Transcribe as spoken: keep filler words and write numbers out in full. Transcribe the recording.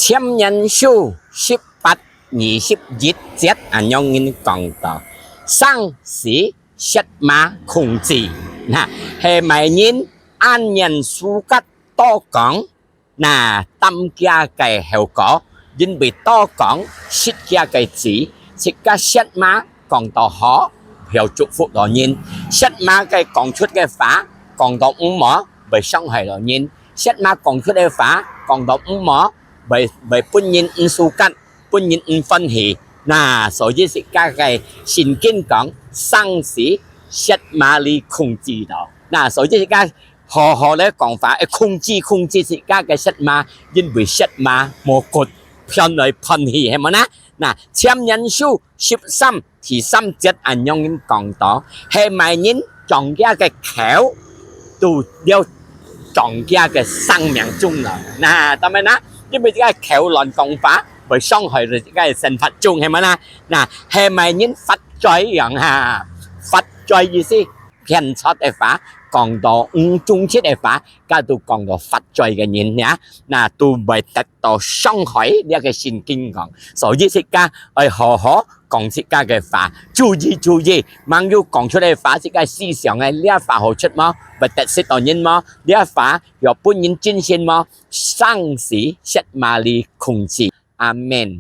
箴言書十八二十一節恁樣人講到：生死舌嫲控制。那，係麼人恁樣suka多講，那擔厥个後果，因為多講，失厥个志，自家舌嫲講到好，曉祝福到人；舌嫲个講出个話，講到毋好，會傷害到人；舌嫲講出个話，講到毋好，會，會分人毋suka，分人毋歡喜。那，所以自家个聖經講，生死舌嫲裡控制到。那，所以自家好好个講話，愛控制，控制自家个舌嫲，因為舌嫲無骨，騙來騙去，係無呢？那，箴言書十三第三節恁樣講到：係麼人掌厥个口，堵了掌厥个生命中來。那，當然啦，因為這个口亂講話，會傷害到這个生活中，係無呢？那，係麼人發嘴樣哈？發嘴意思， 騙出个話，講到毋忠實个話，該都講到發嘴个人呀，那都會得到傷害，這个聖經講。所以自家愛好好講自家个話，注意，注意，吂有講出个話，自家思想个，這話好出無？會得失到人無？這話有分人盡心無？生死舌嫲裡控制。阿們。